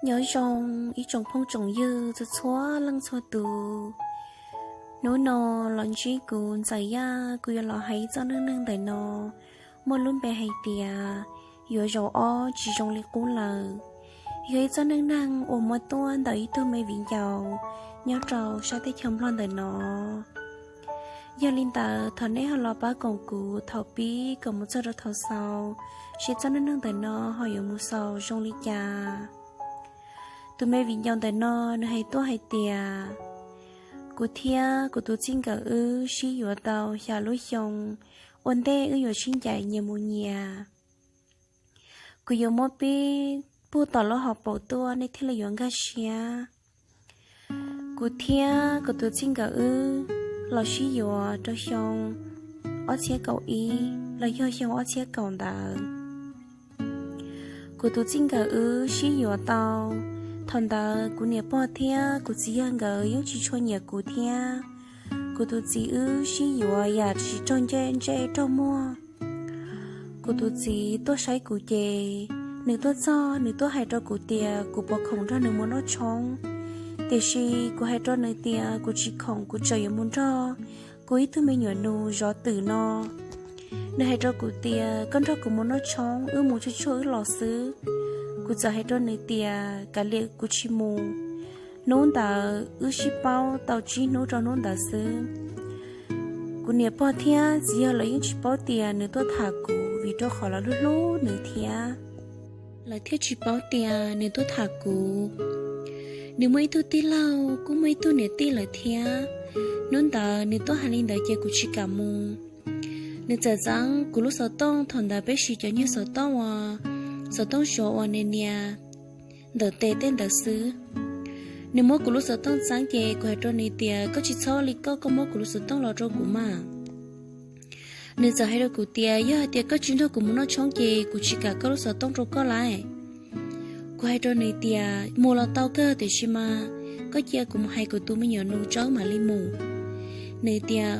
Nyob zoo ib tsoom phooj tsoom ywg txhua txhua leej txhua tus. Hnub no los ntsib kuv Ntxawm Yaj, kuv yuav los hais txoj neej neeg ntawm no muaj lub npe hais tias yuav zaum ob tsis zoo li qub lawm. Yog ib txoj neej neeg uas muaj tuaj ntawm ib tug me viv ncaus nyob rau sab teb chaws Nplog ntawm no. Yog li ntawd thov nej ho los pab koom kuv thaum pib kom mus txog rau thaum xaus, seb txoj neej neeg ntawm no ho yuav mus xaus zoo li cas. Tus me viv ncaus ntawm no nws hais tuaj hais tias, kuv thiab kuv tus txij nkawm wb sib yuav tau xya lub xyoo, ua ntej wb yuav sib ncaim nyias mus nyias. Kuv yuav muab pib puag tom lub hauv paus tuaj nej thiaj li yuav nkag siab. Kuv thiab kuv tus txij nkawm wb los sib yuav rau xyoo ob txhiab kaum ib los yog xyoo ob txhiab kaum ntawd. Kuv tus txij nkawm wb sib yuav tau, thaum ntawd kuv niam pog thiab kuv txiv yawg nkawd yeej tsis tshua nyiam kuv thiab. Kuv tus txiv wb sib yuav yam tsis raug ntsej ntsej raug muag. Kuv tus txiv tuaj saib kuv ces nws tuaj txog nws tuaj hais rau kuv tias kuv puas khoom nrog nws mus noj tshoob. Tiam sis kuv hais rau nws tias kuv tsis khoom, kuv tseem yuav mus nrog kuv ib tug me nyuam nus zov twm no. Nws hais rau kuv tias koj nrog kuv mus noj tshoob, wb mus tsuag tsuag wb los xwb. Kuv txawm hais rau nws tias kav liam, kuv tsis mus. Hnub ntawd wb sib paub tau tsib hnub rau hnub ntawd xwb. Kuv niam pog thiab txiv yawg lawv yeej tsis paub tias nws tuaj tham kuv vim rau qhov lawv hlub hlub nws thiab. Lawv thiaj tsis paub tias nws tuaj tham kuv. Nws muaj ib tug tij laug kuj muaj ib tug niam tij lawm thiab. Hnub ntawd nws tuaj hais li ntawd ces kuv tsis kam mus. Nws txawm txeeb kuv lub xov tooj, thaum ntawd peb siv cov nyuag xov tooj uas, xov tooj zov uas nias nias ntawm tes tej ntawd xwb. Nws muab kuv lub xov tooj txeeb ces kuv hais rau nws tias koj tsis txhob li koj, koj muab kuv lub xov tooj los rau kuv mas. Nws txawm hais rau kuv tias yog hais tias koj tsis nrog kuv mus noj tshoob ces kuv tsis kam koj lub xov tooj rau koj lawm. Kuv hais rau nws tias mus los tau kawg tiam sis mas koj cia kuv mus hais kuv tus me nyuam nus tso mam li mus. Nws tias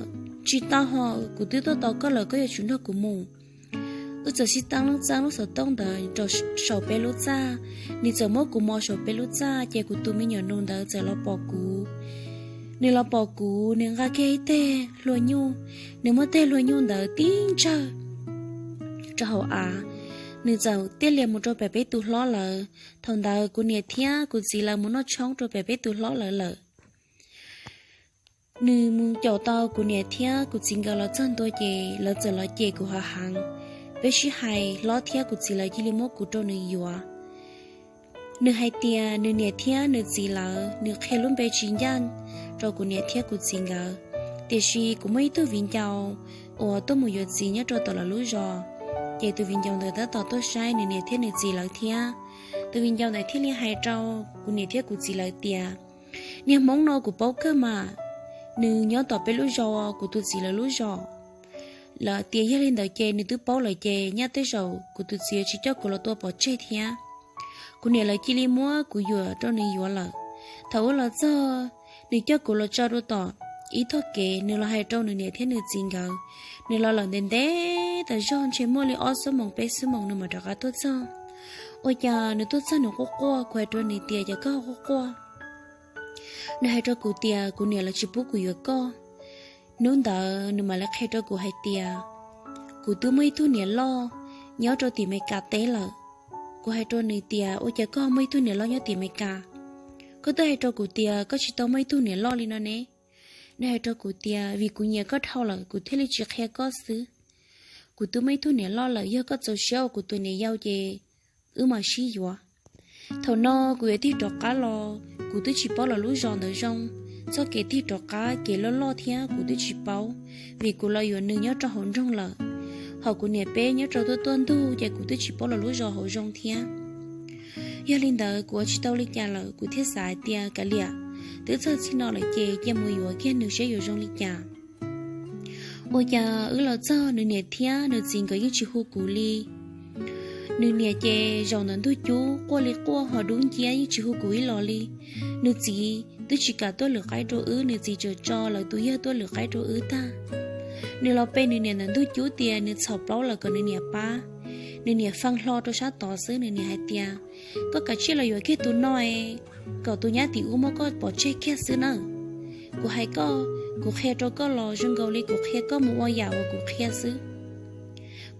tsis tau ho, kuv twb tuaj tos koj lawm, koj yuav tsum nrog kuv mus. Wb txawm sib txeeb lub xov tooj ntawd rau saum peb lub txaj. Nws txawm muab kuv mos saum peb lub txaj ces kuv tus me nyuam nus ntawd txawm los pom kuv. Nws los pom kuv, nws nqa kiag ib teg hlua nyuj, nws muab teg hlua nyuj ntawd tib ntsawg rau hauv av. Nws txawm tiaj lias mus rau pem peb tus hlob lawv. Thaum ntawd kuv niam thiab kuv txiv lawv mus noj tshoob rau pem peb tus hlob lawv lawm. Nws mus caum tau kuv niam thiab kuv txiv nkawd los txog ntua ces lawv txawm los cem kuv hav heev. Peb sib hais, hlob thiab kuv txiv lawv cia li muab kuv rau nws yuav. Nws hais tias nws niam thiab nws txiv lawv, nws qhia lub npe tsis ncaj rau kuv niam thiab kuv txiv nkawd. Tiam sis kuv muaj ib tug viv ncaus uas tuaj mus yuav txiv nyob rau tom lawv lub zos, ces tus viv ncaus ntawd tab tom tuaj saib nws niam thiab nws txiv lawv thiab. Tus viv ncaus ntawd thiaj li hais rau kuv niam thiab kuv txiv lawv tias niag Hmoob no kuv paub kawg mas, nws nyob tom peb lub zos, kuv tus txiv lawv lub zos. Lawv tias yog li ntawd ces nws twb paub lawm ces nyaj tej zaum kuv tus txiv tsis coj kuv los tua pov tseg thiab. Kuv niam lawv cia li muab kuv yuam rau nws yuav lawm. Thaum wb los txog, nws coj kuv los tso rau tom ib tog kev, nws los hais rau nws niam thiab nws txiv nkawd. Nws los lawm ntev ntev tas zog, ntshe muaj li ob xuab moos peb xuab moos nws mam rov qab tuaj txog. Ua cas nws tuaj txog nws quaj quaj, kuv hais rau nws tias cas koj quaj quaj? Nws hais rau kuv tias kuv niam lawv tsis pub kuv yuav koj. Hnub ntawd nws mam li qhia rau kuv hais tias kuv twb muaj ib tug niam loj nyob rau tim Meskas teb lawm. Kuv hais rau nws tias ua cas koj muaj ib tug niam loj nyob tim Meskas? Koj twb hais rau kuv tias koj tsis tau muaj ib tug niam loj li no ne. Nws hais rau kuv tias vim kuv nyiam koj dhau lawm kuv thiaj li tsis qhia koj xwb. Kuv twb muaj ib tug niam loj lawm, yog koj txaus siab ua kuv tus niam yau ces wb mam sib yuav. Thaum no kuv yuav tig rov qab los kuv twb tsis paub lawv lub zos ntawd zoo. Txoj kev tig rov qab kev loj loj thiab kuv twb tsis paub, vim kuv los yuav nws nyob rau hauv nroog lawm. Hos kuv niam peb nyob rau tuaj tuaj ntug ces kuv twb tsis paub lawv lub zos hauv zoo thiab. Yog li ntawd kuv ua tsis tau li cas lawm, kuv thiaj xav hais tias kav liam, twb txog txij no lawm ces cia mus yuav kiag nws seb yuav zoo li cas. Ua cas wb los txog nws niam thiab nws txiv nkawd yeej tsis hu kuv li. Nws niam ces zaum ntawm ntug cub quaj li quaj ho dub nciab yeej tsis hu kuv ib los li. Nws txiv twb tsis kam tuaj lwm qaib rau wb, nws txiv tsuas tso lawv tus yawg tuaj lwm qaib rau wb tag. Nws los pe nws niam ntawm ntug cub tias nws txhaum plaub lawm kom nws niam pab. Nws niam fee hlo rau sab tod xwb, nws niam hais tias, koj kav tsij los yuav kiag tus no, kom tus nyab tim ub muab koj pov tseg kiag xwb nawb. Kuv hais koj, kuv qhia rau koj los zoo nkaus li kuv qhia koj mus ua yam uas kuv qhia xwb.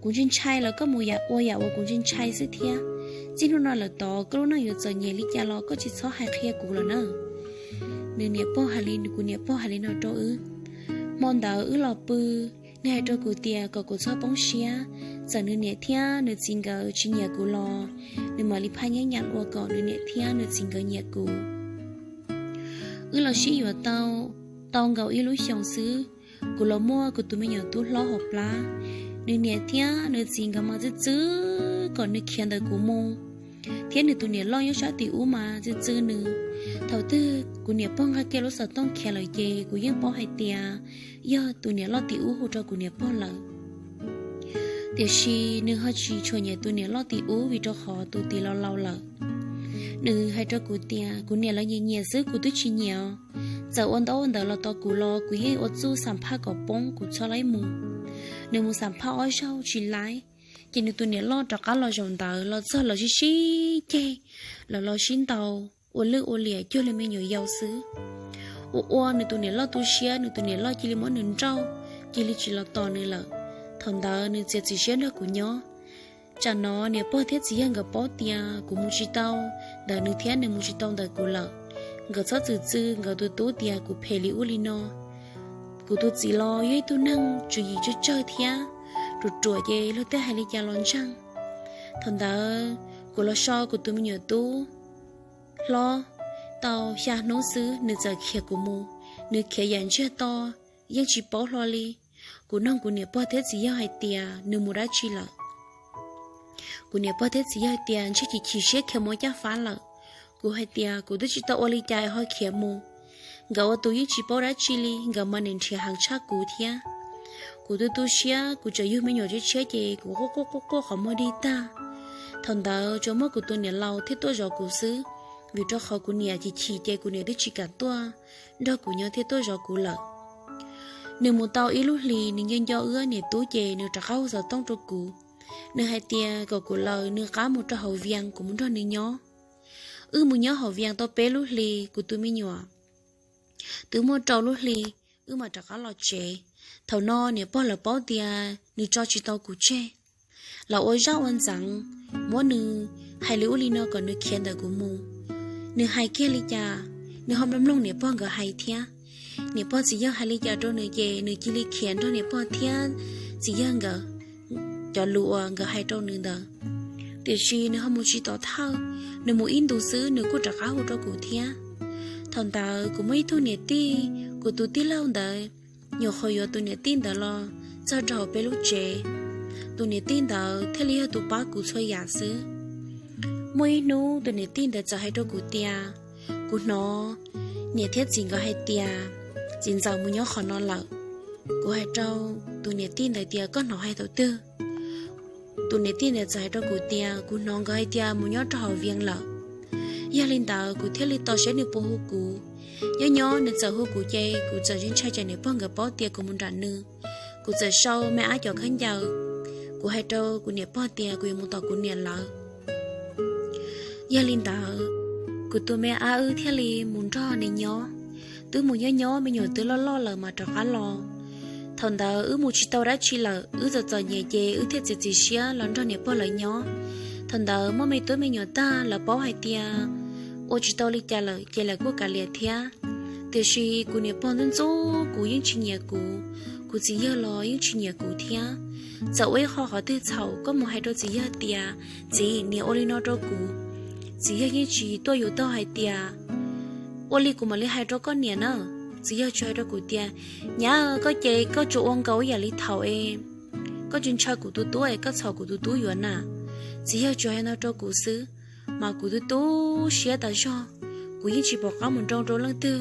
Kuv ntshai ntshai los koj mus yam ua yam uas kuv ntshai ntshai xwb thiab. Txij hnub no lawm tod koj lub neej yuav txom nyem li cas los koj tsis txhob hais qhia kuv lawm na. Nws niam pog hais li, kuv niam pog hais li no rau wb. Hmo ntawd wb los pw, nws hais rau kuv tias kom kuv txhob poob siab, txawm nws niam thiab nws txiv nkawd tsis nyiam kuv los nws mam li phaj nyab nyam ua kom nws niam thiab nws txiv nkawd nyiam kuv. Wb los sib yuav tau, tau nkaus ib lub xyoos xwb, kuv los muaj kuv tus me nyuam tub hlob hauv plab. Nws niam thiab nws txiv nkawd mas txwj txwj kom nws khiav ntawm kuv mus, thiab nws tus niam loj nyob sab tim ub mas txwj txwj nws. Thaum twg kuv niam pog nqa kiag lub xov tooj khiav lawm ces kuv yeej paub hais tias yog tus niam loj tim ub hu rau kuv niam pog lawm. Tiam sis nws ho tsis tshua nyiam tus niam loj tim ub vim rau qhov tus tid los laus lawm. Nws hais rau kuv tias kuv niam lawv nyiam nyiam xwb, kuv twb tsis nyiam. Txawm ua ntaub ua ntawv los tos kuv los kuv yeej ua txuj xam phaj kom poob, kuv txhob laib mus. Nws mus xam phaj ob zaug tsis laib, ces nws tus niam loj rov qab los zaum ntawd los txog los sib sib ceg, los los sib ntaus ua lwj ua liam cuag li me nyuam yaus xwb. Ua ua nws tus niam loj tu siab, nws tus niam loj cia li muab nws nrauj, cia li tsis los tos nws lawm. Thaum ntawd nws txiav txim siab nrog kuv nyob. Tsam no niam pog thiab txiv yawg nkawd paub tias kuv mus tsis tau ntawm nws thiab nws mus tsis tau ntawm kuv lawm, nkawd txhob txwm txw nkawd tus tub tias kuv phem li ub li no. Kuv tus txiv los yog ib tug neeg tswv yim tsawg tsawg thiab, ruam ruam ces luag tej hais li cas los ntseeg. Thaum ntawd kuv los so kuv tus me nyuam tub hlob tau xya hnub xwb nws txawm khiav kuv mus. Nws khiav yam ntsiag to, yeej tsis paub hlo li. Kuv nug kuv niam pog thiab txiv yawg hais tias nws mus dab tsi lawm. Kuv niam pog thiab txiv yawg tias ntshe chim chim siab khiav mus caj fab lawm. Kuv hais tias kuv twb tsis tau ua li cas ho khiav mus. Nkawd ua tus yeej tsis paub dab tsi li, nkawd mas nim nrhiav heev tshaj kuv thiab. Kuv tu tu siab, kuv tseem yug me nyuam tshiab tshiab ces kuv quaj quaj quaj quaj qhov muag dig tag. Thaum ntawd tsuas muaj kuv tus niam laus thiaj tuaj zov kuv xwb, vim rau qhov kuv niam chim chim ces kuv niam twb tsis kam tuaj nrog kuv nyob thiaj tuaj zov kuv lawm. Nws mus tau ib lub hlis nws nco nco wb niam tub ces nws rov qab hu xov tooj rau kuv. Nws hais tias kom kuv laws nws qab mus rau hauv Vias kuv mus nrog nws nyob. Wb mus nyob hauv Vias tau peb lub hlis kuv tus me nyuam twb muaj rau lub hli, wb mam rov qab los tsev. Thaum no niam pog lawv paub tias nws tso tsis tau kuv tseg, lawv ua zaj ua ntxeev muab nws hais li ub li no kom nws khiav ntawm kuv mus. Nws hais kiag li cas nws ho mloog mloog niam pog nkawd hais thiab. Niam pog txiv yawg hais li cas rau nws ces nws cia li khiav nrog niam pog thiab txiv yawg nkawd cov lus uas nkawd hais rau nws ntawd. Tiam sis nws ho mus tsis tom thawj, nws mus ib ntus xwb nws kuj rov qab hu rau kuv thiab. Thaum ntawd kuv muaj ib tug niam tij, kuv tus tij laug ntawd nyuam qhuav yuav tus niam tij ntawd los txog rau hauv peb lub tsev. Tus niam tij ntawd thiaj li yog tus pab kuv txhua yam xwb. Muaj ib hnub tus niam tij ntawd txawm hais rau kuv tias, kuv hnov niam thiab txiv nkawd hais tias txiv ntxawm mus nyob qhov no lawm. Kuv hais rau tus niam tij ntawd tias koj hnov hais thaum twg? Tus niam tij ntawd txawm hais rau kuv tias kuv hnov nkawd hais tias mus nyob rau hauv Vias lawm. Yog li ntawd kuv thiaj li tos saib nws puas hu kuv. Nyob nyob nws txawm hu kuv ces kuv txawm ntshai tsam niam pog nkawd paub tias kuv mus nram nws. Kuv txawm sau me ab cov khaub ncaws, kuv hais rau kuv niam pog tias kuv yuav mus tom kuv niam lawv. Yog li ntawd, kuv tus me ab wb thiaj li mus nrog nws nyob. Twb mus nyob nyob me nyuam twb loj loj lawm mas rov qab los. Thaum ntawd wb mus tsis tau dab tsi lawm, wb txom txom nyem ces wb thiaj txiav txim siab los nrog niam pog lawv nyob. Thaum ntawd muaj me tub me nyuam tag lawv paub hais tias ua tsis tau li cas lawm ces lawv kuj kav liam thiab. Tiam sis kuv niam pog ntxub ntxub kuv yeej tsis nyiam kuv, kuv txiv yawg los yeej tsis nyiam kuv thiab. Txawm ua ib qho qhov twg txhaum koj mus hais rau txiv yawg tias txiv, niam ua li no rau kuv, txiv yawg yeej tsis tuaj yuav tau hais tias ua li kuv mam li hais rau koj niam na. Txiv yawg tsuas hais rau kuv tias nyab, koj ces koj tsuas ua nkaus ib yam li thaum es koj tsis ntshaw kuv tus tub es koj txhom kuv tus tub yuav na. Txiv yawg tsuas hais no rau kuv xwb, mas kuv tu tu siab tas zog. Kuv yeej tsis pom qab mus nroo rau leej twg,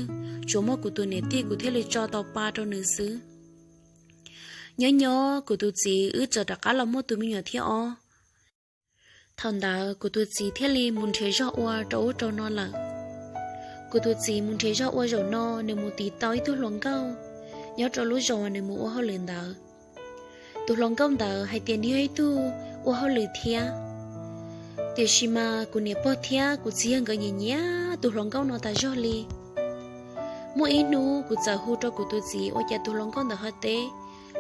tsuas muaj kuv tus niam tij kuv thiaj li tso tau pa rau nws xwb. Nyob nyob kuv tus txiv wb txawm rov qab los muaj tus me nyuam thiab os. Thaum ntawd kuv tus txiv thiaj li mus nrhiav zog ua rau ub rau no lawm. Kuv tus txiv mus nrhiav zog ua zaum no nws mus tiv tau ib tug hluas nkauj nyob rau lub zos nws mus ua hauj lwm ntawd. Tus hluas nkauj ntawd hais tias nws yog ib tug ua hauj lwm thiab. Tiam sis mas kuv niam pog thiab kuv txiv yawg nkawd nyiam nyiam tus hluas nkauj no tas zog li. Muaj ib hnub kuv txawm hu rau kuv tus txiv ua cas tus hluas nkauj ntawd ho teb.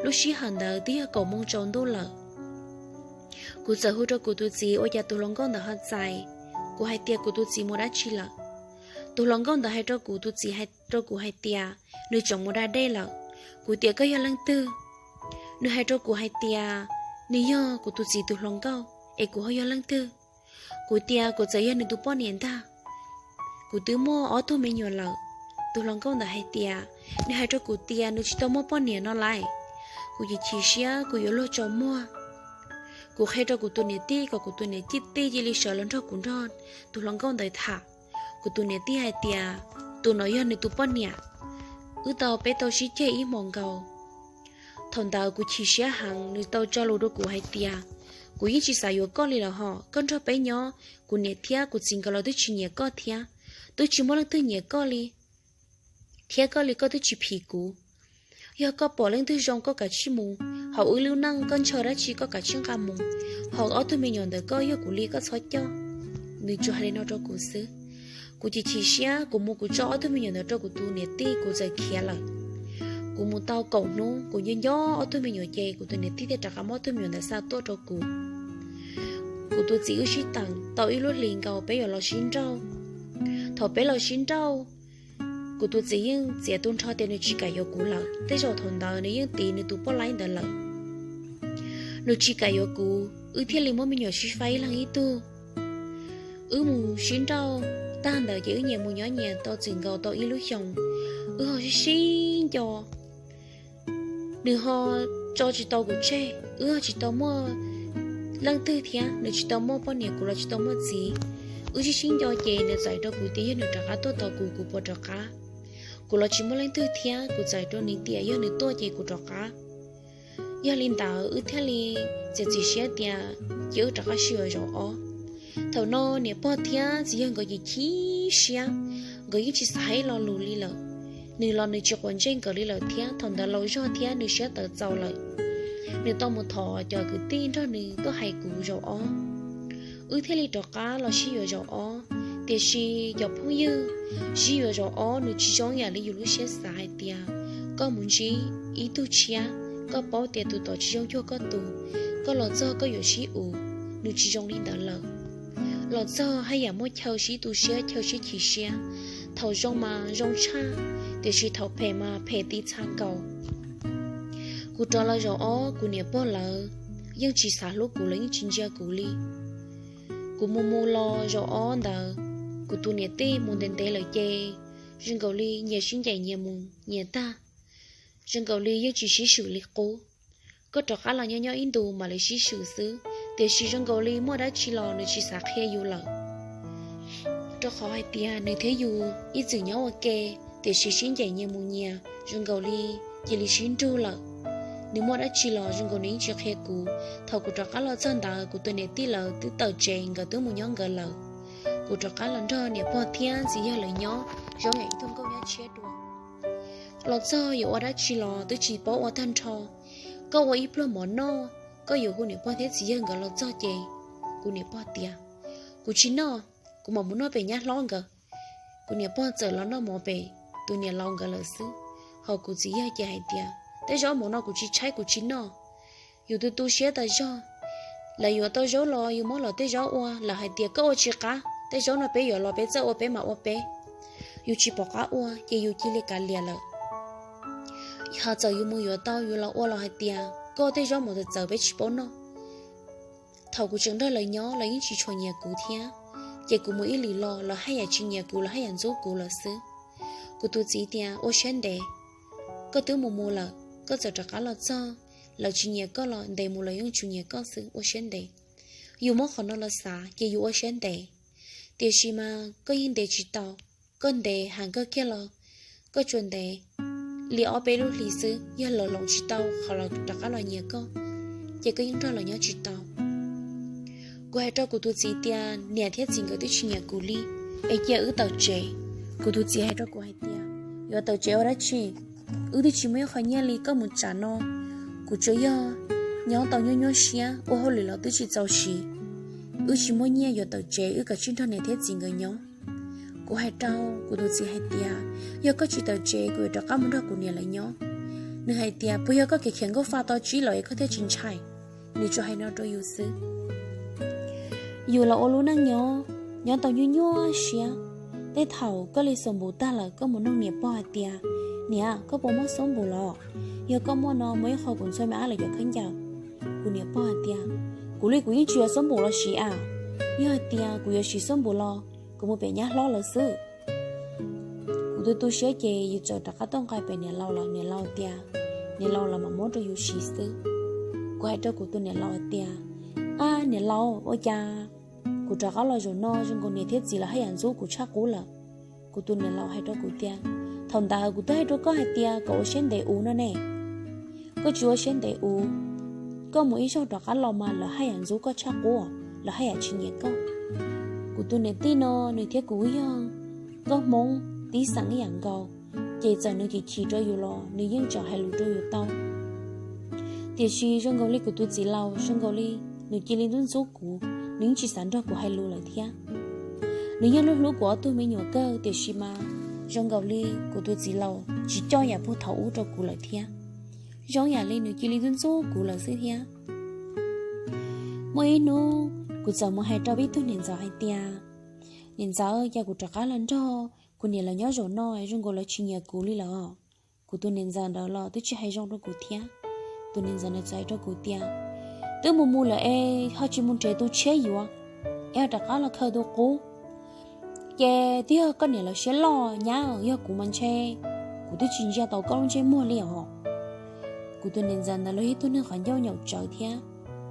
Lub sij hawm ntawd twb yog kaum moo tsaus ntuj lawm. Kuv txawm hu rau kuv tus txiv ua cas tus hluas nkauj ntawd ho txais. Kuv hais tias kuv tus txiv mus dab tsi lawm. Tus hluas nkauj ntawd hais rau kuv tus txiv hais rau kuv hais tias nws tseem mus da dej lawm. Kuv tias koj yog leej twg? Nws hais rau kuv hais tias nws yog kuv tus txiv tus hluas nkauj es kuv ho yog leej twg? Kuv tias kuv txawm yog nws tus poj niam ntag. Kuv twb muaj ob tug me nyuam lawm. Tus hluas nkauj ntawd hais tias nws hais rau kuv tias nws tsis tau muaj poj niam no lawm. Kuv chim chim siab kuv yuav luag tsaus muag. Kuv qhia rau kuv tus niam tij kom kuv tus niam tij cia li sawv los nrog kuv nrog tus hluas nkauj ntawd tham. Kuv tus niam tij hais tias tus no yog nws tus poj niam, wb tau peb tau sib ceg ib hmos nkaus. Thaum ntawd kuv chim siab heev, nws tau tso lus rau kuv hais tias kuv yeej tsis xav yuav koj li lawm hos, koj nrog peb nyob kuv niam thiab kuv txiv nkawd los twb tsis nyiam koj thiab, twb tsis muaj leej twg nyiam koj li, thiab koj li koj twb tsis phim kuv. Yog koj pom leej twg zoo koj kav tsij mus, hauv wb lub neej koj ntshaw dab tsi koj kav tsij nqa mus, hos ob tug me nyuam ntawm koj yog kuv li koj txhob coj. Nws tsuas hais li no rau kuv xwb. Kuv chim chim siab kuv mus kuv tso ob tug me nyuam ntawd rau kuv tus niam tij kuv txawm khiav lawm. Kuv mus tau kaum hnub kuv nco nco ob tug me nyuam ces kuv tus niam tij thiaj rov qab muab ob tug me nyuam ntawd xa tuaj rau kuv. Kuv tus txiv wb sib teem tau ib lub hlis nkaus peb yuav los sib nrauj. Thaum peb los sib nrauj, kuv tus txiv yeej txiav tu nrho tias nws tsis kam yuav kuv lawm. Tej zaum thaum ntawd nws yeej tiv nws tus poj laib ntawd lawm. Nws tsis kam yuav kuv, wb thiaj li muab me nyuam sib faib ib leeg ib tug. Wb mus sib nrauj tag ntawd ces wb nyias mus nyob nyias tau txwm nkaus tau ib lub xyoos, wb ho sib sib nco. Nws ho tso tsis tau kuv tseg, wb ho tsis tau muaj leej twg thiab, nws tsis tau muaj poj niam kuv los tsis tau muaj txiv. Wb sib sib nco ces nws txais rau kuv tias yog nws rov qab tuaj tos kuv kuv puas rov qab. Kuv los tsis muaj leej twg thiab, kuv txais rau nws tias yog nws tuaj ces kuv rov qab. Yog li ntawd wb thiaj li txiav txim siab tias cia wb rov qab sib yuav zaum ob. Thaum no niam pog thiab txiv yawg nkawd chim chim siab, nkawd yeej tsis xav hais lo lus li lawm. Nws los nws tsis quav ntsej nkawd li lawm thiab, thaum ntawd laus zog thiab nws siab tawv txaus lawm. Nws tau mus thov cov kwv tij nrog nws tuaj hais kuv zaum ob, wb thiaj li rov qab los sib yuav zaum ob. Tiam sis cov phooj ywg, sib yuav zaum ob nws tsis zoo yam li yus lub siab xav hais tias koj mus ntsib ib tug tshiab, koj paub tias tus tod tsis zoo cuag koj tus, koj los txog koj yuav sib uv, nws tsis zoo li ntawd lawm. Los txog haj yam muaj chaw sib tu siab chaw sib chim siab, thaum zoo mas zoo tshaj, tiam sis thaum phem mas phem ti txha nkaus. Kuv rov los zaum ob kuv niam pog lawv yeej tsis xav hlub kuv, lawv yeej tsis ntsia kuv li. Kuv mus mus los zaum ob ntawd, kuv tus niam tij mus ntev ntev lawm ces zoo nkaus li nyias sib ncaim nyias mus nyias tag, zoo nkaus li yeej tsis sib swm li qub. Koj rov qab los nyob nyob ib ntus mam li sib swm xwb, tiam sis zoo nkaus li muaj dab tsi los nws tsis xav qhia yus lawm. Rau qhov hais tias nws thiab yus ib txwm nyob ua ke, tiam sis sib ncaim nyias mus nyias, zoo nkaus li cia li sib nrug lawm. Nws muaj dab tsi los zoo nkaus nws yeej tsis qhia kuv. Thaum kuv rov qab los txog ntawd kuv tus niam tij lawv twb tawm tsev nkawd twb mus nyob nkawd lawm. Kuv rov qab los nrog niam pog thiab txiv yawg lawv nyob zoo yam ib tug nkauj nyab tshiab dua. Los txog yuav ua dab tsi los twb tsis paub ua tag nrho. Koj ua ib pluag mov noj, koj yuav hu niam pog thiab txiv yawg nkawd los txog ces kuv niam pog tias, kuv tsis noj, kuv mam mus noj pem nyab hlob nkawd. Kuv niam pog txawm los noj mov pem tus niam laus nkawd lawm xwb. Ho kuv txiv yawg ces hais tias tej zaub mov no kuv tsis tshaib kuv tsis noj. Yus tu tu siab tas zog, lawv yuav tau zaub los yus muab los tej zaub ua, lawv hais tias koj ua tsis qab, tej zaub no peb yuav los peb txawj ua peb mam ua peb. Yus tsis pom qab ua ces yus cia li kav liam lawm. Ho txawm yus mus yuav tau yus los ua los hais tias koj tej zaub mov txawv txawv peb tsis paub noj. Thaum kuv tseem nrog lawv nyob lawv yeej tsis tshua nyiam kuv thiab, ces kuv mus ib lwm los lawv haj yam tsis nyiam kuv, lawv haj yam ntxub kuv lawm xwb. Kuv tus txiv tias ua siab ntev, koj twb mus mus lawm, koj txawm rov qab los txog, lawv tsis nyiam koj los ntev mus lawv yeej tsuas nyiam koj xwb, ua siab ntev. Yus muab qhov no los xav ces yus ua siab ntev, tiam sis mas koj yeej ntev tsis tau. Koj ntev heev kawg kiag los koj tsuas ntev li ob peb lub hlis xwb, yog lawv hloov tsis tau qhov los rov qab los nyiam koj, ces koj yeej nrog lawv nyob tsis tau. Kuv hais rau kuv tus txiv tias niam thiab txiv nkawd twb tsis nyiam kuv li, es cia wb tawm tsev. Kuv tus txiv hais rau kuv hais tias yuav tawm tsev ua dab tsi, wb twb tsis muaj ib qho nyiaj li, koj mus tsam no kuv tsuas yog nyob tau nyuaj nyuaj siab, ua hauj lwm los twb tsis txaus siv, wb tsis muaj nyiaj yuav tawm tsev, wb kav tsij nrog niam thiab txiv nkawd nyob. Kuv hais rau kuv tus txiv hais tias, yog koj tsis tawm tsev, kuv yuav rov qab mus nrog kuv niam lawv nyob. Nws hais tias, puas yog koj kev khiav nkauj fa tau tsib los es koj thiaj tsis ntshai? Nws tsuas hais no rau yus xwb. Yus los ua lub neej nyob, nyob tau nyuaj nyuaj siab. Tej thaum koj li xos npus tag lawm, koj mus nug niam pog hais tias, niam, koj puas muaj xos npus los? Yog koj muaj no, muab ib qho kuv ntxhua me ab lawv cov khaub ncaws. Kuv niam pog hais tias, kuv li kuv yeej tsis yuav xos npus los siv a. Yog hais tias kuv yuav siv xos npus los, kuv mus pem nyab hlob lawv xwb. Kuv tu tu siab ces yus txawm rov qab tuaj nqa pem niam laus lawm, niam laus tias, niam laus los mam muab rau yus siv xwb. Kuv hais rau kuv tus niam laus hais tias, ab niam laus, ua cas kuv rov qab los zaum no zoo nkaus niam thiab txiv lawv haj yam ntxub kuv tshaj qub lawm? Kuv tus niam laus hais rau kuv tias, thaum ntawd kuv twb hais rau koj hais tias kom ua siab ntev ua no ne. Koj tsis ua siab ntev ua, koj mus ib zaug rov qab los mas lawv haj yam ntxub koj tshaj qub, lawv haj yam tsis nyiam koj. Kuv tus niam tij no nws thiab kuv yog nkauj Hmoob tib xeem ib yam nkaus, ces txawm nws chim chim rau yus los nws yeej tseem hais lus rau yus tau. Tiam sis zoo nkaus li kuv tus txiv laus zoo nkaus li nws cia li ntxub ntxub kuv, nws yeej tsis xav nrog kuv hais lus lawm thiab. Nws yeej hlub hlub kuv ob tug me nyuam kawg, tiam sis mas zoo nkaus li kuv tus txiv laus tsis coj yam puag thaum ub rau kuv lawm thiab. Zoo yam li nws cia li ntxub ntxub kuv lawm xwb thiab. Muaj ib hnub kuv txawm mus hais rau peb tug niam ntxawm hais tias, niam ntxawm, cas kuv rov qab los nrog kuv niam lawv nyob zaum no zoo nkaus lawv tsis nyiam kuv li lawm. Kuv tus niam ntxawm ntawd los twb tsis hais zoo rau kuv thiab. Tus niam ntxawm ntawd txawm hais rau kuv tias, twb mus mus lawm es ho tsis mus nrhiav tus tshiab yuav, es ho rov qab los khaws tus qub, ces twb yog koj niam lawv siab loj nyab, yog kuv mas ntshe kuv twb tsis ntsia tau koj lub ntsej muag li os. Kuv tus niam ntxawm ntawd los yog ib tug neeg qhov ncauj nyaum tsawv thiab.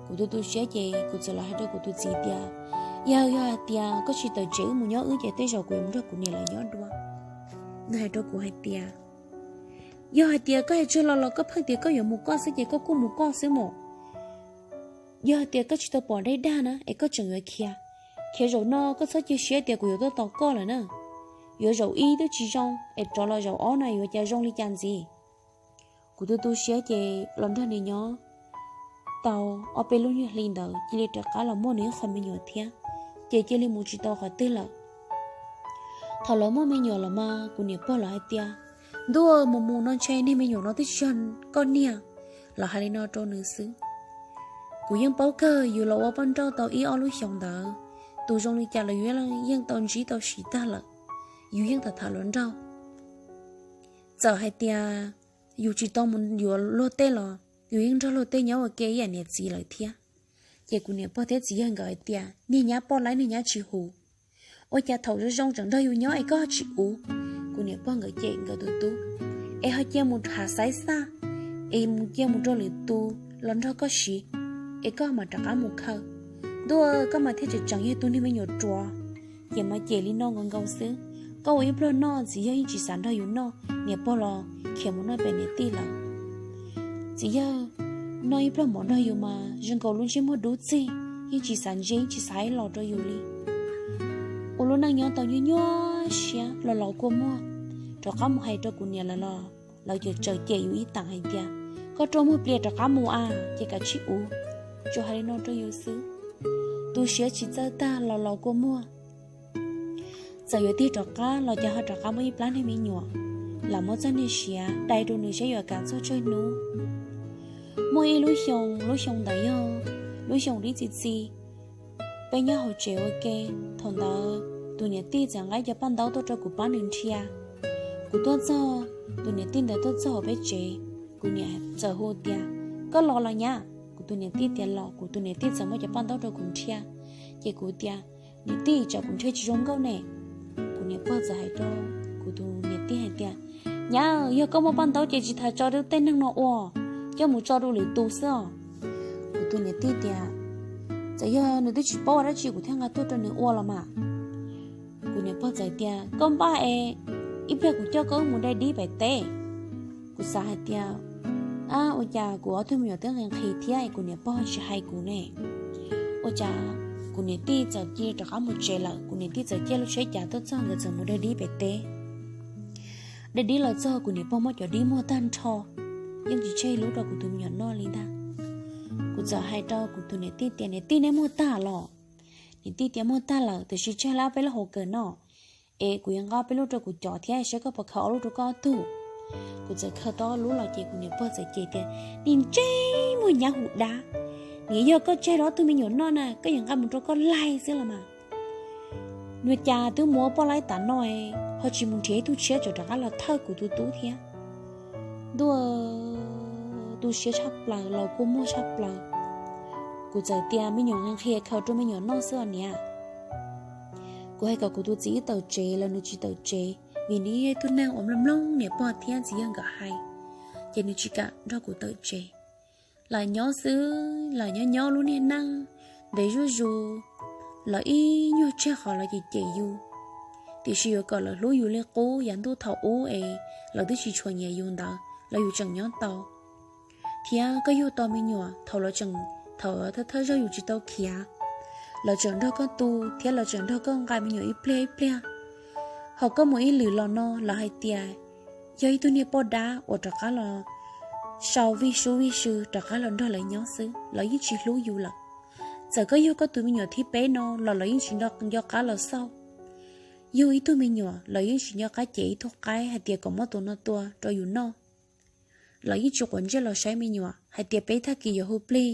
Kuv tu tu siab ces kuv txawm los hais rau kuv tus txiv tias, yog, yog hais tias koj tsis tawm tsev wb mus nyob wb ces tej zaum kuv yuav mus nrog kuv niam lawv nyob dua. Nws hais rau kuv hais tias, yog hais tias koj hais tsuag los los koj pheej tias koj yuav mus koj xwb ces koj kuj mus koj xwb mas. Yog hais tias koj tsis tau pom dej dag na es koj tseem yuav khiav, khiav zaum no koj txhob cia siab tias kuv yuav tuaj tos koj lawm na. Yuav zaum ib twb tsis zoo es rov los zaum ob no yuav cas zoo li cas ntxiv. Kuv tu tu siab ces los nrog nws nyob tau ob peb lub nyuag hli ntawd cia li rov qab los muaj nws ib qho me nyuam thiab, ces cia li mus tsis tau qhov twg lawm. Thaum lawv muaj me nyuam los mas kuv niam pog los hais tias, ntuj, mus mus no ntshe niag me nyuam no twb tsis yog koj niag, los hais li no rau nws xwb. Kuv yeej paub kawg yus los ua poj nrauj tau ib ob lub xyoos ntawd, tus zoo li cas los yus yeej tau ntsib tau siv tag lawm, yus yeej tham tham hluas nraug. Txawm hais tias yus tsis tau mus yuav luag tej los yus yeej nrog luag tej nyob ua ke ib yam niam txiv lawm thiab. Ces kuv niam pog thiab txiv yawg nkawd hais tias, niag nyab poj laib niag nyab tsis huv, ua cas thaum zoo zoo tseem nrog yus nyob es koj tsis uv. Kuv niam pog nkawd cem nkawd tus tub, es ho cia mus hav xaiv xaj, es mus cia mus rau lwm tus los nrog koj siv, es koj mam rov qab mus khaws. Ntuj, koj mas thiaj tseem tseem yog tus niag me nyuam ruam. Ces mas cem li no nkaus nkaus xwb. Koj ua ib pluag noj, txiv yawg yeej tsis xav nrog yus noj, niam pog los khiav mus noj pem niam tij lawm. Txiv yawg noj ib pluag mov nrog yus mas zoo nkaus lub ntsej muag dub txig, yeej tsis xav ntsia yeej tsis xav los rau yus li. Ua lub neej nyob tau nyuaj nyuaj siab los los kua muag, rov qab mus hais rau kuv niam lawv los lawv tseem cem yus ib teem hais tias, koj rua muag plias rov qab mus a, ces kav tsij uv. Tsuas hais li no rau yus xwb. Tu siab tsis txawj tag los los kua muag. Txawm yuav tig rov qab los cas ho rov qab muaj ib plab niag me nyuam, lam muab txoj niag siav dai rau nws saib yuav kav txog tsawg hnub. Muaj ib lub xyoo, lub xyoo ntawd yog lub xyoo dib txi txi, peb nyob hauv tsev ua ke. Thaum ntawd tus niam tij txawm nqa cov paj ntaub tuaj rau kuv pab nws nrhia. Kuv tuaj txog, tus niam tij ntawd tuaj txog hauv peb tsev, kuv niam txawm hu tias, koj los los nyab? Kuv tus niam tij tias los. Kuv tus niam tij txawm muab cov paj ntaub rau kuv nrhia, ces kuv tias, niam tij, tsam kuv nrhia tsis zoo nkauj ne. Kuv niam pog txawm hais rau kuv tus niam tij hais tias, nyab, yog koj muaj paj ntaub ces tsis tas tso rau tej neeg no ua, coj mus tso rau lwm tus xwb os. Kuv tus niam tij tias, txawm yog nws twb tsis paub ua dab tsi kuv thiaj nqa tuaj rau nws ua los mas. Kuv niam pog txawm tias, koj npaj es ib pliag kuv coj koj wb mus de dib pem teb. Kuv xav hais tias, ab, ua cas kuv ob tug me nyuam twb nqhis nqhis thiab es kuv niam pog tsis hais kuv ne? Ua cas kuv niam tij txawm cia li rov qab mus tsev lawm, kuv niam tij txawm caij lub tsheb cav tuaj txog nkawd txawm mus de dib pem teb. De dib los txog kuv niam pog muab cov dib muag tag nrho, yeej tsis tseg lub rau kuv tus me nyuam noj li ntag. Kuv txawm hais rau kuv tus niam tij tias, Niam tij, neb muag tag los? Niam tij tias, Muag tag lawm, tiam sis tseg lab peb lub hauv kawm no, es kuv yuav nqa peb lub rau kuv cov thiab saib koj puas khaws ob lub rau koj ob tug. Kuv txawm khaws tau ob lub los ces kuv niam pog txawm cem tias, Nim ntsej muag nyab hu dab, nim yog koj tseg rau ob tug me nyuam noj na, koj yuav nqa mus rau koj laig xwb los mas. Nws cas twb mus ua poj laib tas no, ho tsis mus nrhiav ib tug tshiab tseem rov qab los thawj kuv tus tub thiab. Ntuj, tu siab tshaj plaws, los kua muag tshaj plaws. Kuv txawm tias, Me nyuam nqhis khaws rau me nyuam noj xwb os niam. Kuv hais kom kuv tus txiv wb tawm tsev los nws tsis tawm tsev, vim nws yog ib tug neeg uas mloog mloog niam pog thiab txiv yawg nkawd hais, ces nws tsis kam nrog kuv tawm tsev. Lawv nyob xwb, lawv nyob nyob lub niag neej ntev zuj zus, lawv ib nyuag tseg qhov lawv cem cem yus, tiam sis yuav kom lawv hlub yus li qub yav ntuj thaum ub es lawv twb tsis tshua nyiam yus ntawd los yus tseem nyob tau. Thiab koj yug tau me nyuam thaum lawv tseem, thaum thawj thawj zaug yus tsis tau khiav, lawv tseem nrog koj tu thiab lawv tseem nrog koj nqa me nyuam ib pliag ib pliag. Ho koj mus ib lwm los no lawv hais tias yog ib tug niag poj dab uas rov qab los sau vij sub vij sw rov qab los nrog lawv nyob xwb, lawv yeej tsis hlub yus lawm. Txawm koj yug koj tus me nyuam thib peb no los lawv yeej tsis nco qab los xauj. Yug ib tug me nyuam lawv yeej tsis nco qab cev ib tug qaib hais tias kom muab tus no tua rau yus noj. Lawv yeej tsis quav ntsej los saib me nyuam hais tias peb tag kis yuav hu plig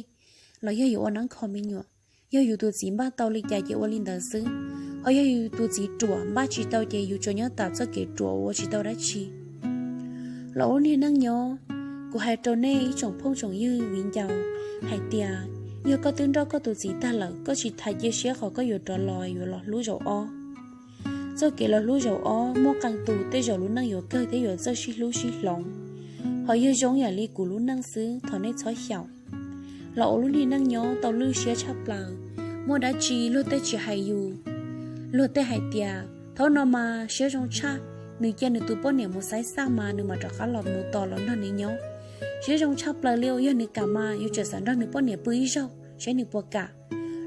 los yog yuav ua neeb kho me nyuam. Yog yus tus txiv npaj tau li cas ces ua li ntawd xwb, ho yog yus tus txiv ruam npaj tsis tau ces yus tsuas nyob tas txoj kev ruam ua tsis tau dab tsi. Los ua niag neej nyob, kuv hais rau nej ib tsoom phooj tsoom ywg viv ncaus hais tias, yog koj twb nrauj koj tus txiv tag lawm, koj tsis tas cia siab qhov koj yuav rov los yuav los hlub zaum ob. Txoj kev los hlub zaum ob muaj qee tus tej zaum lub neej yuav kawg thiab yuav txawj sib hlub sib hloov. Ho yog zoo yam li kuv lub neej xwb, thov nej txhob xyaum. Los ua lub niag neej nyob tau lwj siab tshaj plaws, muaj dab tsi luag tej tsis hais yus. Luag tej hais tias, thaum no mas siab zoo tshaj, nws cia nws tus poj niam mus xaiv xaj mas nws mam rov qab los mus tos los nrog nws nyob. Siab zoo tshaj plaws li, yog nws kam mas yus tseem xav nrog nws poj niam pw ib zaug saib nws puas kam.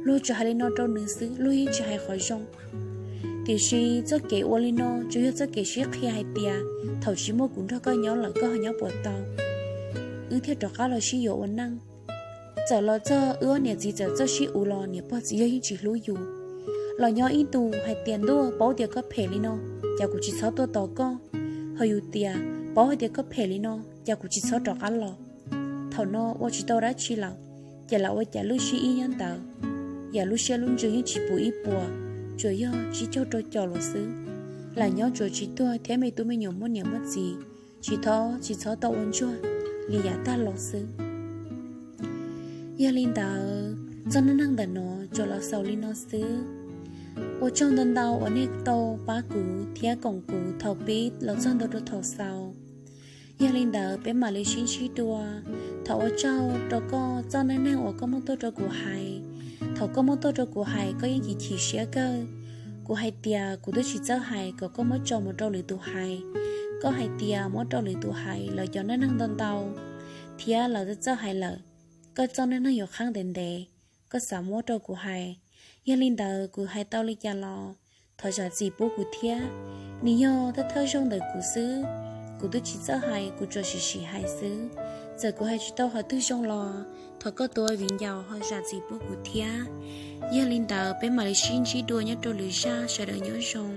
Luag tsuas hais li no rau nws xwb, luag yeej tsis hais qhov zoo. Tiam sis txoj kev ua li no tsuas yog txoj kev sib qhia hais tias, thaum tsis muaj kuv nrog koj nyob lawm koj ho nyob puas tau, wb thiaj rov qab los sib yuav ua neej. Txawm los txog wb ob niam txiv txawm txawj sib uv los niam pog txiv yawg yeej tsis hlub yus. Los nyob ib ntus hais tias, ntuj, paub tias koj phem li no, cas kuv tsis txhob tuaj tos koj. Ho yus tias, paub hais tias koj phem li no, cas kuv tsis txhob rov qab los. Thaum no ua tsis tau dab tsi lawm, ces lam ua cas lwj sib ib nyob ntawd. Yam lub siab lub ntsws yeej tsis pum ib puas, tsuas yog sib caug rau caum los xwb. Lam nyob tsuas tsis tuag thiab me tub me nyuam muaj niam muaj txiv, tsis txhob, tsis txhob tau ua ntsuag li yav tag los xwb. Yog li ntawd, txoj neej neeg ntawm no tsuas los xaus li no xwb. Ua tsaug ntau ntau uas nej tau pab kuv thiab koom kuv thaum pib los txog ntua rau thaum xaus. Yog li ntawd peb mam li sib ntsib dua. Thov ua tsaug rau koj txoj neej neeg uas koj muab tuaj rau kuv hais. Thaum koj muab tuaj rau kuv hais koj yeej chim chim siab kawg. Kuv hais tias kuv twb tsis txawj hais kom koj muab tso mus rau lwm tus hais. Koj hais tias muab rau lwm tus hais lawv cov neej neeg ntau ntau, thiab lawv twb txawj hais lawm, koj txoj neej neeg yuav qhab ntev ntev, koj xav muab rau kuv hais. Yog li ntawd kuv hais tau li cas los thov zam txim pub kuv thiab. Nws yog thawj thawj zaug ntawm kuv xwb, kuv twb tsis txawj hais, kuv tsuas sim sim hais xwb. Txawm kuv hais tsis tau qhov twg zoo los thov koj tus viv ncaus ho zam txim pub kuv thiab. Yog li ntawd peb mam li sib ntsib dua nyob rau lwm zaj, sawv daws nyob zoo.